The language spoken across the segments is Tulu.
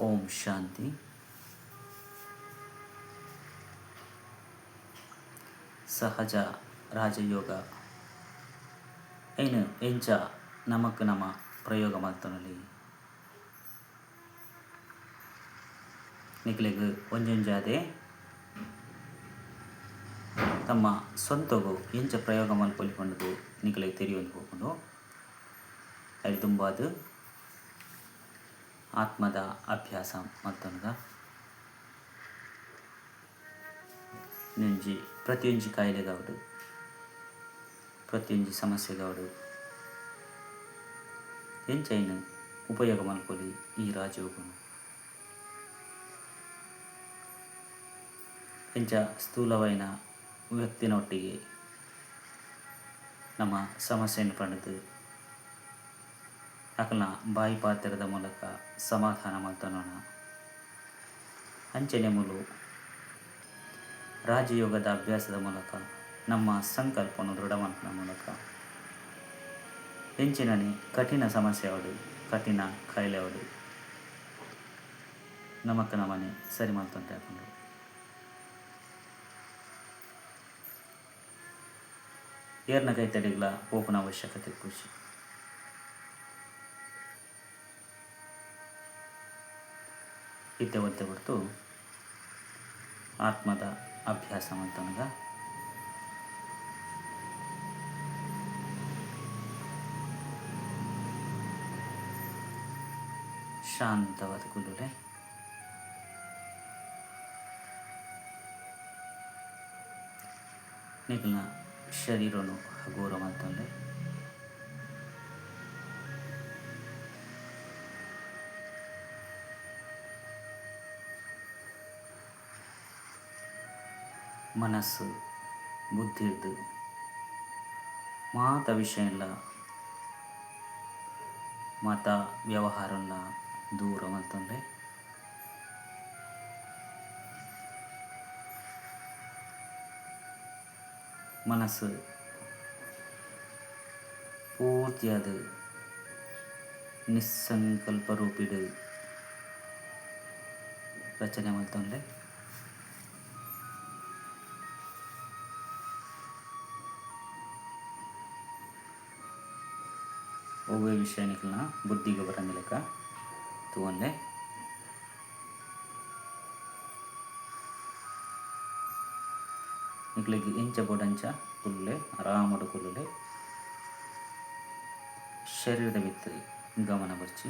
ಓಂ ಶಾಂತಿ. ಸಹಜ ರಾಜಯೋಗ ಐನು ಎಂಚ ನಮಕ್ ನಮ ಪ್ರಯೋಗ ಮಲ್ತೊನೊಲಿ ನಿಕ್ಲೆಗ್ ಒಂಜೊಂಜಾದೆ ತಮ್ಮ ಸ್ವಂತೊಗು ಎಂಚ ಪ್ರಯೋಗ ಮಲ್ಪೊಲಿ ಪಂಡುದು ನಿಕ್ಲೆಗ್ ತೆರಿಯೊಂದು ಪೋಪುಂಡು. ಐಟ್ ದುಂಬಾದ್ ಆತ್ಮದ ಅಭ್ಯಾಸ ಮಲ್ತೊನುಗ. ಒಂಜಿ ಪ್ರತಿಯೊಂಜಿ ಕಾಯಿಲೆಗಾವಡ್, ಪ್ರತಿಯೊಂಜಿ ಸಮಸ್ಯೆಗಾವಡ್ ಎಂಚ ಐನ್ ಉಪಯೋಗ ಮಲ್ಪೊಲಿ ಈ ರಾಜಯೋಗನು. ಎಂಚ ಸ್ಥೂಲವಾಯಿನ ವ್ಯಕ್ತಿನೊಟ್ಟಿಗೆ ನಮ್ಮ ಸಮಸ್ಯೆಯನ್ನು ಪಂಡುದು ಅಕಲ್ನ ಬಾಯಿ ಪಾತೆರದ ಮೂಲಕ ಸಮಾಧಾನ ಮಲ್ತೊನೋಣ. ಅಂಚನೆ ಮೂಲು ರಾಜಯೋಗದ ಅಭ್ಯಾಸದ ಮೂಲಕ ನಮ್ಮ ಸಂಕಲ್ಪವನ್ನು ದೃಢ ಮಲ್ಪುನ ಮೂಲಕ ಎಂಚಿನನೆ ಕಠಿಣ ಸಮಸ್ಯೆ ಆವಡ್, ಕಠಿಣ ಕಾಯಿಲೆ ಆವಡ್ ನಮಕ್ ನಮನೆ ಸರಿ ಮಲ್ತೊಂತೆ ಆಪುಂಡು. ಏರ್ನ ಕೈತಡಿಗ್ಲ ಪೋಪುನ ಅವಶ್ಯಕತೆ ಇಪ್ಪುಜಿ. ಇತ್ತೆ ಒತ್ತೆ ಹೊರ್ತು ಆತ್ಮದ ಅಭ್ಯಾಸ ಮಲ್ತೊನಗ ಶಾಂತವಾದ ಕುಲ್ಲುಲೆ. ನಿಕಲ್ನ ಶರೀರನು ಹಗೂರ ಮಲ್ತೊನ್ಲೆ. ಮನಸ್ಸು ಬುದ್ಧಿರ್ದು ಮಾತ ವಿಷಯಲ ಮಾತ ವ್ಯವಹಾರಲ ದೂರ ಮಲ್ತೊನ್ಲೆ. ಮನಸ್ಸು ಪೂರ್ತಿಯಾದ ನಿಸ್ಸಂಕಲ್ಪ ರೂಪಿಡ್ ರಚನೆ ಮಲ್ತೊನ್ಲೆ. ಒವ್ವೆ ವಿಷಯ ನಿಕಲ್ನ ಬುದ್ಧಿಗ್ ಬರಂದಿಲೆಕ ತೂವೊನ್ಲೆ. ನಿಕ್ಲೆಗ್ ಎಂಚ ಬೋಡಂಚ ಕುಲ್ಲುಲೆ, ಆರಾಮಡ್ ಕುಲ್ಲುಲೆ. ಶರೀರದ ಮಿತ್ತ್ ಗಮನ ಬರ್ಚಿ,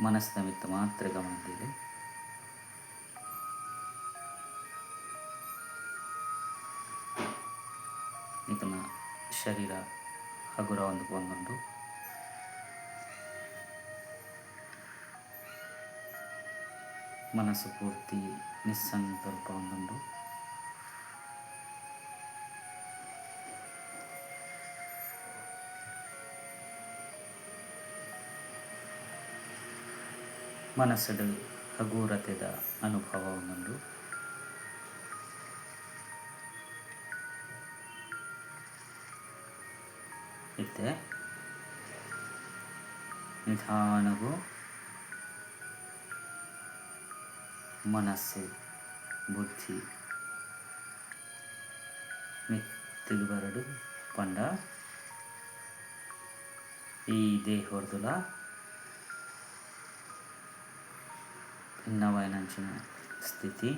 ಮನಸ್ದ ಮಿತ್ತ್ ಮಾತ್ರ ಗಮನ ದೀಲೆ. ನಿಕಲ್ನ ಶರೀರ ಹಗುರವೊಂದು ಪೋವೊಂದುಂಡು. ಮನಸ್ಸು ಪೂರ್ತಿ ನಿಸ್ಸಂಕಲ್ಪ ಒಂದುಂಡು. ಮನಸ್ಸುಡು ಹಗುರತೆದ ಅನುಭವ ಒಂದುಂಡು. ಇತ್ತೆ ನಿಧಾನಗು ಮನಸ್ಸು ಬುದ್ಧಿ ಮಿತ್ತಿಗ್ ಬರಡ್ ಪಂಡ ಈ ದೇಹೊರ್ದುಲ ಭಿನ್ನವಾಯಿನಂಚಿನ ಸ್ಥಿತಿ,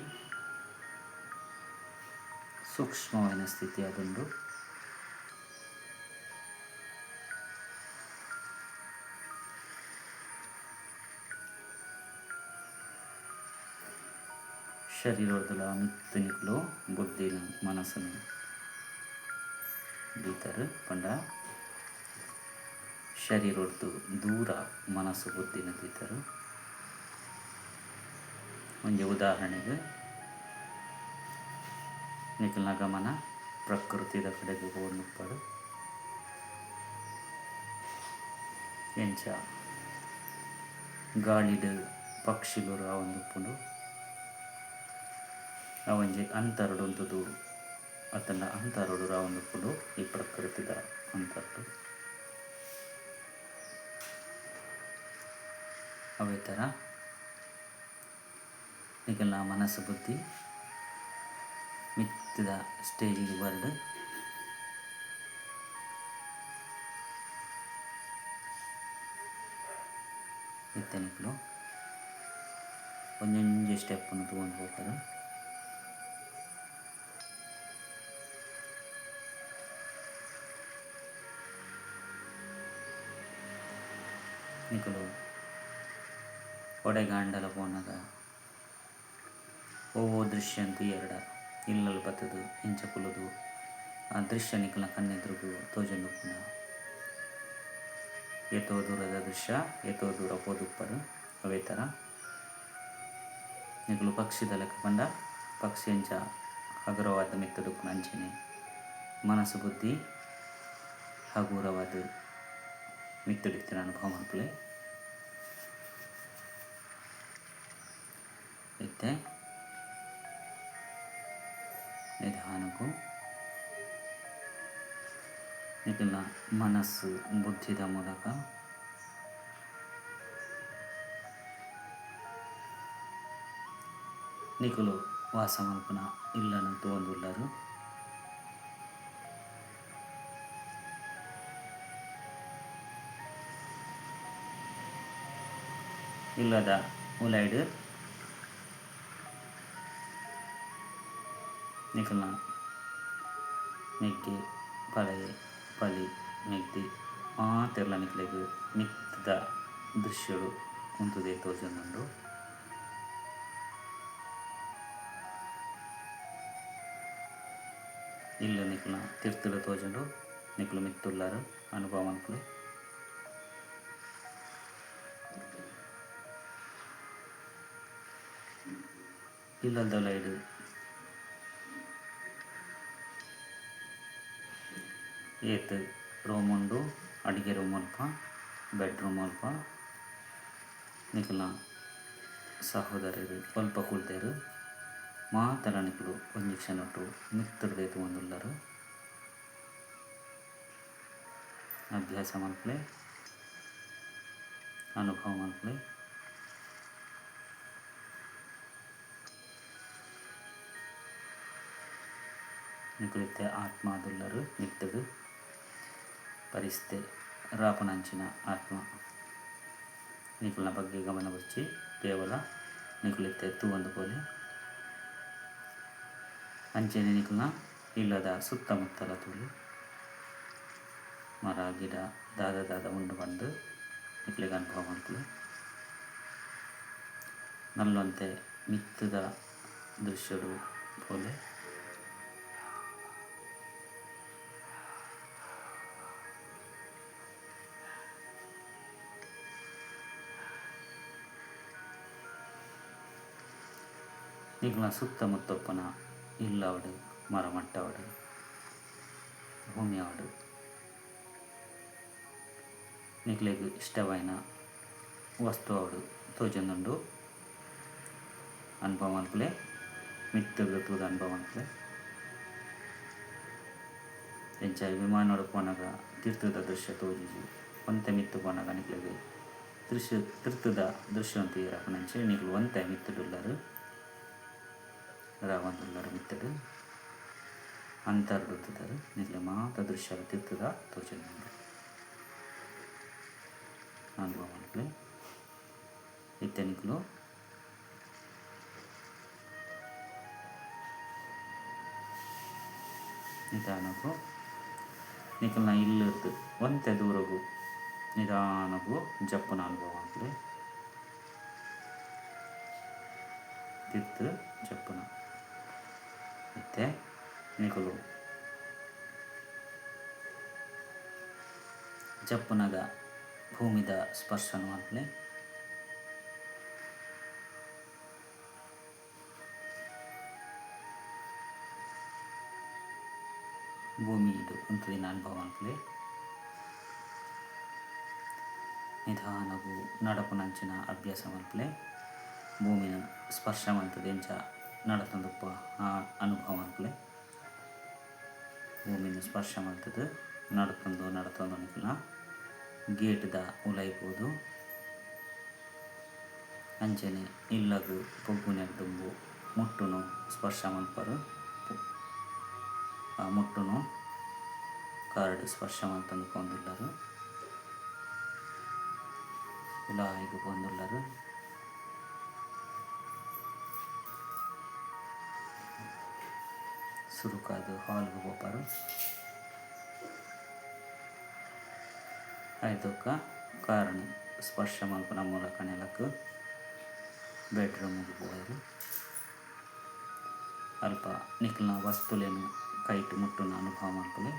ಸೂಕ್ಷ್ಮವಾಯಿನ ಸ್ಥಿತಿ ಆದುಂಡು. ಶರೀರೊರ್ದುಲ ಮಿತ್ತ್ ನಿಕುಲು ಬುದ್ಧಿನ್ ಮನಸ್ಸುನು ದೀತರ್ ಪಂಡ ಶರೀರೊರ್ದು ದೂರ ಮನಸ್ಸು ಬುದ್ಧಿನ್ ದೀತರ್. ಒಂಜಿ ಉದಾಹರಣೆಗ್ ನಿಕಲ್ನ ಗಮನ ಪ್ರಕೃತಿದ ಕಡೆಗ್ ಪೋವೊಂದುಪ್ಪಡ್. ಎಂಚ ಗಾಳಿಡ್ ಪಕ್ಷಿಲು ರಾವೊಂದುಪ್ಪುಂಡು ಅವೊಂಜಿ ಅಂತರಡ್ ಉಂತುದು ಅತ್ತಂಡ ಅಂತರಡ್ ರಾವೊಂದುಪ್ಪುಂಡು ಈ ಪ್ರಕೃತಿದ ಅಂತರಡ್. ಅವೇ ಥರ ನಿಕಲ್ನ ಮನಸ್ಸು ಬುದ್ಧಿ ಮಿತ್ತದ ಸ್ಟೇಜಿಗೆ ಬರ್ಡ್ ಇತ್ತೆ ನಿಕುಲು ಒಂಜೊಂಜಿ ಸ್ಟೆಪ್ಪನ್ನು ತೂವೊಂದು ಪೋಪೆರ್. ನಿಕುಲು ಒಡೆಗಾಂಡಲ ಪೋನಗ ಒವ್ವು ದೃಶ್ಯ ತೂಯೆರ್ಡ ಇಲ್ಲಲ್ ಬತ್ತುದು ಇಂಚ ಕುಲ್ಲುದು ಆ ದೃಶ್ಯ ನಿಕಲ್ನ ಕಣ್ಣೆದುರುಗು ತೋಜೊಂದು ಉಪ್ಪುಂಡು ಏತೋ ದೂರದ ದೃಶ್ಯ ಏತೋ ದೂರ ಪೋದುಪ್ಪರು ಅವೇ ಥರ ನಿಕುಲು ಪಕ್ಷಿದ ಲೆಕ್ಕ ಪಂಡ ಪಕ್ಷಿ ಅಂಚ ಹಗುರವಾದ ಮಿತ್ತ್ ಉಪ್ಪುನ ಅಂಚನೆ ಮನಸ್ಸು ಬುದ್ಧಿ ಹಗುರವಾದ ಮಿತ್ತ್ ಇತ್ತಿನ ಅನುಭವ ಮನ್ಪುಲೆ. ಇತ್ತೆ ನಿಧಾನಕ್ಕೂ ನಿಕಲ್ನ ಮನಸ್ಸು ಬುದ್ಧಿದ ಮೂಲಕ ನಿಕುಲು ವಾಸ ಮನ್ಪುನ ಇಲ್ಲನು ತೂವೊಂದುಲ್ಲರ್. ಇಲ್ಲದ ಉಲೈಡ್ ನಿಕಲ್ನ ಮೆಗ್ಗೆ ಪಲಯೆ ಪಲಿ ಮೆಗ್ದಿ ಮಾತೆರ್ಲ ನಿಕ್ಲೆಗ್ ಮಿತ್ತುದ ದೃಶ್ಯಡು ಉಂತುದೆ ತೋಜೊಂದುಂಡು. ಇಲ್ಲ್ ನಿಕಲ್ನ ತಿರ್ತುಡು ತೋಜುಂಡು ನಿಕುಲು ಮಿತ್ತುಲ್ಲರ್ ಅನುಭವ ಮನ್ಪುಲೆ. ಇಲ್ಲಲ್ದ ಉಲಯಿಡ್ ಏತ್ ರೂಮ್ ಉಂಡು ಅಡಿಗೆ ರೂಮ್ ಅಲ್ಪ ಬೆಡ್ ರೂಮ್ ಅಲ್ಪ ನಿಕಲ್ನ ಸಹೋದರೆರ್ ಒಲ್ಪ ಕುಲ್ದೆರ್ ಮಾತಲ ನಿಕುಲು ಒಂಜಿ ಕ್ಷಣಟ್ ಮಿತ್ತುರ್ದೆ ತೂವೊಂದುಲ್ಲರ್. ಅಭ್ಯಾಸ ಮನ್ಪುಲೆ ಅನುಭವ ಮನ್ಪುಲೆ. ನಿಕುಲು ಇತ್ತೆ ಆತ್ಮ ಆದುಲ್ಲರ್ ಮಿತ್ತುಡು ಪರಿಸ್ತೆ ರಾಪುನಂಚಿನ ಆತ್ಮ ನಿಕುಲ್ನ ಬಗ್ಗೆ ಗಮನ ಬೊರ್ಚಿ ಕೇವಲ ನಿಕುಲು ಇತ್ತೆ ತೂವೊಂದು ಪೋಲೆ. ಅಂಚನೆ ನಿಕಲ್ನ ಇಲ್ಲದ ಸುತ್ತಮುತ್ತಲ ತೂಲೆ ಮರ ಗಿಡ ದಾದ ದಾದ ಉಂಡು ಪಂದ್ ನಿಕ್ಲೆಗ್ ಅನುಭವ ಮನ್ಪುಲೆ. ನಲ್ಲೊಂತೆ ಮಿತ್ತುದ ದೃಶ್ಯಡು ಪೋಲೆ. ನಿಕಲ್ನ ಸುತ್ತಮುತ್ತ ಉಪ್ಪುನ ಇಲ್ಲ್ ಮರ ಮಟ್ಟ ಭೂಮಿ ಆವಡ್ ನಿಕ್ಲೆಗ್ ಇಷ್ಟವಾಯಿನ ವಸ್ತು ಆವಡ್ ತೋಜೊಂದುಂಡು. ಅನುಭವ ಮನ್ಪುಲೆ ಮಿತ್ತುರ್ದ್ ತೂದು ಅನುಭವ ಮನ್ಪುಲೆ. ಎಂಚ ವಿಮಾನಡ್ ಪೋನಗ ತಿರ್ತುದ ದೃಶ್ಯ ತೋಜುಜಿ ಒಂತೆ ಮಿತ್ತ್ ಪೋನಗ ನಿಕ್ಲೆಗ್ ದೃಶ್ಯ ತಿರ್ತುದ ದೃಶ್ಯ ತೂಯೆರೆ ಆಪುನಂಚ ನಿಕುಲು ಒಂತೆ ಮಿತ್ತುಡುಲ್ಲರ್ ರಾವೊಂದುಲ್ಲರ್ ಮಿತ್ತುಡು ಅಂತರ್ದ್ ನಿಕ್ಲೆ ಮಾತ ದೃಶ್ಯ ತಿರ್ತುದ ತೋಜೊಂದುಂಡು. ಅನುಭವ ಮನ್ಪುಲೆ. ಇತ್ತೆ ನಿಕುಲು ನಿಧಾನಕ್ಕೂ ನಿಕಲ್ನ ಇಲ್ಲುರ್ದು ಒಂತೆ ದೂರಗು ನಿಧಾನಕ್ಕೂ ಜಪ್ಪುನ ಅನುಭವ ಮನ್ಪುಲೆ. ತಿರ್ತು ಜಪ್ಪುನ ಇತ್ತೆ ನಿಕುಲು ಜಪ್ಪುನಗ ಭೂಮಿದ ಸ್ಪರ್ಶನ ಮನ್ಪುಲೆ. ಭೂಮಿಡ್ ಉಂತುದಿನ ಅನುಭವ ಮನ್ಪುಲೆ. ನಿಧಾನಗು ನಡಪುನಂಚಿನ ಅಭ್ಯಾಸ ಮನ್ಪುಲೆ. ಭೂಮಿನ ಸ್ಪರ್ಶ ಮನ್ತುದು ಎಂಚ ನಡತೊಂದುಪ್ಪ ಆ ಅನುಭವ ಮನ್ಪುಲೆ. ಭೂಮಿನ ಸ್ಪರ್ಶ ಮನ್ತುದು ನಡತೊಂದು ನಡತೊಂದು ನಿಕಲ್ನ ಗೇಟ್ದ ಉಲಯಿ ಪೋದು ಅಂಚನೆ ಇಲ್ಲಗ್ ಪೊಗ್ಗುನೆಗ್ ದುಂಬು ಮುಟ್ಟುನು ಸ್ಪರ್ಶ ಮನ್ಪುವೆರ್ ಆ ಮುಟ್ಟುನು ಕಾರ್ ಡ್ ಸ್ಪರ್ಶ ಮಂತೊಂದು ಪೋವೊಂದುಲ್ಲೆರ್ ಉಲಾಯಿಗ್ ಪೋವೊಂದುಲ್ಲೆರ್. ಸುರುಕಾದ್ ಹಾಲ್ ಗ್ ಪೋಪೆರ್ ಐರ್ದ್ ಬೊಕ್ಕ ಕಾರ್ ನ್ ಸ್ಪರ್ಶ ಮನ್ಪುನ ಮೂಲಕ ನೆಲಕ್ ಬೆಡ್ ರೂಮ್ ಗ್ ಪೋವೆರ್ ಅಲ್ಪ ನಿಕಲ್ನ ವಸ್ತುಲೆನ್ ಕೈಟ್ ಮುಟ್ಟುನ ಅನುಭವ ಮನ್ಪುಲೆ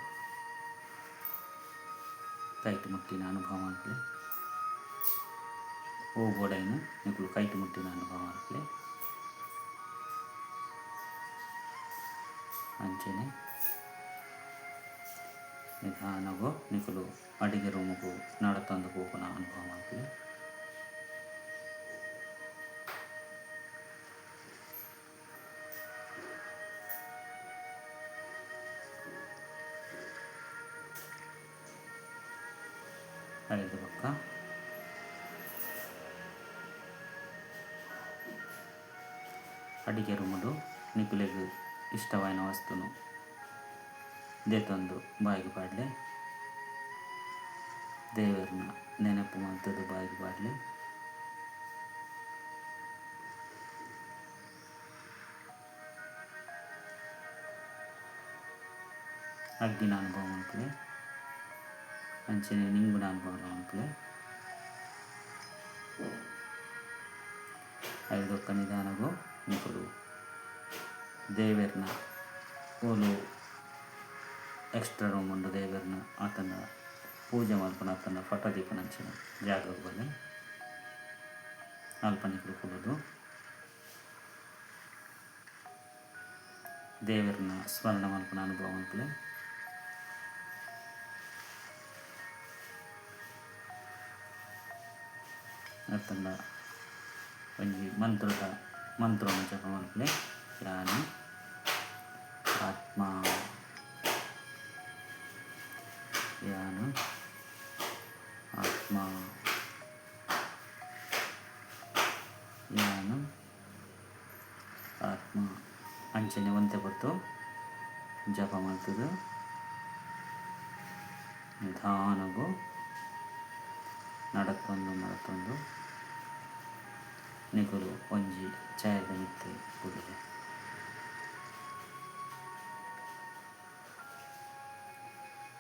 ಕೈಟ್ ಮುಟ್ಟಿನ ಅನುಭವ ಮನ್ಪುಲೆ ಒವು ಬೋಡಾಯಿನ ನಿಕುಲು ಕೈಟ್ ಮುಟ್ಟಿನ ಅನುಭವ ಮನ್ಪುಲೆ. ಅಂಚನೆ ನಿಧಾನಗ್ ನಿಕುಲು ಅಡಿಗೆ ರೂಮ್ ಗು ನಡತೊಂದು ಪೋಪುನ ಅನುಭವ ಮನ್ಪುಲೆ. ಐರ್ದ್ ಬೊಕ್ಕ ಅಡಿಗೆ ರೂಮ್ ಡು ನಿಕುಲೆಗ್ ಇಷ್ಟವಾಯಿನ ವಸ್ತುನು ದೆತೊಂದು ಬಾಯಿಗ್ ಪಾಡ್ಲೆ ದೇವೆರ್ನ ನೆನಪು ಮಂತುದು ಬಾಯಿಗ್ ಪಾಡ್ಲೆ. ಅಗ್ಗಿನ ಅನುಭವ ಮನ್ಪುಲೆ ಅಂಚನೆ ನಿಂಗುನ ಅನುಭವಲ ಮನ್ಪುಲೆ ಐರ್ದ್ ಬೊಕ್ಕ ನಿಧಾನಗ್ ನಿಕುಲು ದೇವೆರ್ನ ಓಲು ಎಕ್ಸ್ಟ್ರಾ ರೂಮ್ ಉಂಡು ದೇವೆರ್ನ ಆತನ ಪೂಜೆ ಮನ್ಪುನ ಅತ್ತುಂಡ ಫೊಟೊ ದೀಪುನಂಚಿನ ಜಾಗಗ್ ಬಲೆ ಅಲ್ಪ ನಿಕುಲು ಕುಲ್ಲುದು ದೇವೆರ್ನ ಸ್ಮರಣೆ ಮನ್ಪುನ ಅನುಭವ ಮನ್ಪುಲೆ. ಅತ್ತುಂಡ ಒಂಜಿ ಮಂತ್ರದ ಮಂತ್ರೊನು ಜಪ ಮನ್ಪುಲೆ ಯಾನ್ ಆತ್ಮ ಯಾನ್ ಆತ್ಮ ಯಾನ್ ಆತ್ಮ ಅಂಚನೆ ಒಂತೆ ಪೊರ್ತು ಜಪ ಮಲ್ತುದು ನಿಧಾನಗ್ ನಡತೊಂದು ನಡತೊಂದು ನಿಕುಲು ಒಂಜಿ ಚೈರ್ ದ ಮಿತ್ತ್ ಕುಲ್ಲುಲೆ.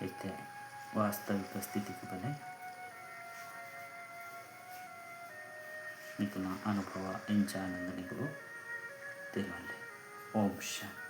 ಇತ್ತೆ ವಾಸ್ತವಿಕ ಸ್ಥಿತಿಕ್ ಬಲೆ. ನಿಕಲ್ನ ಅನುಭವ ಎಂಚ ಆಂಡ್ ನಿಕುಲು ತೆರಿಯೊನ್ಲೆ. ಓಂ ಶಾಂತಿ.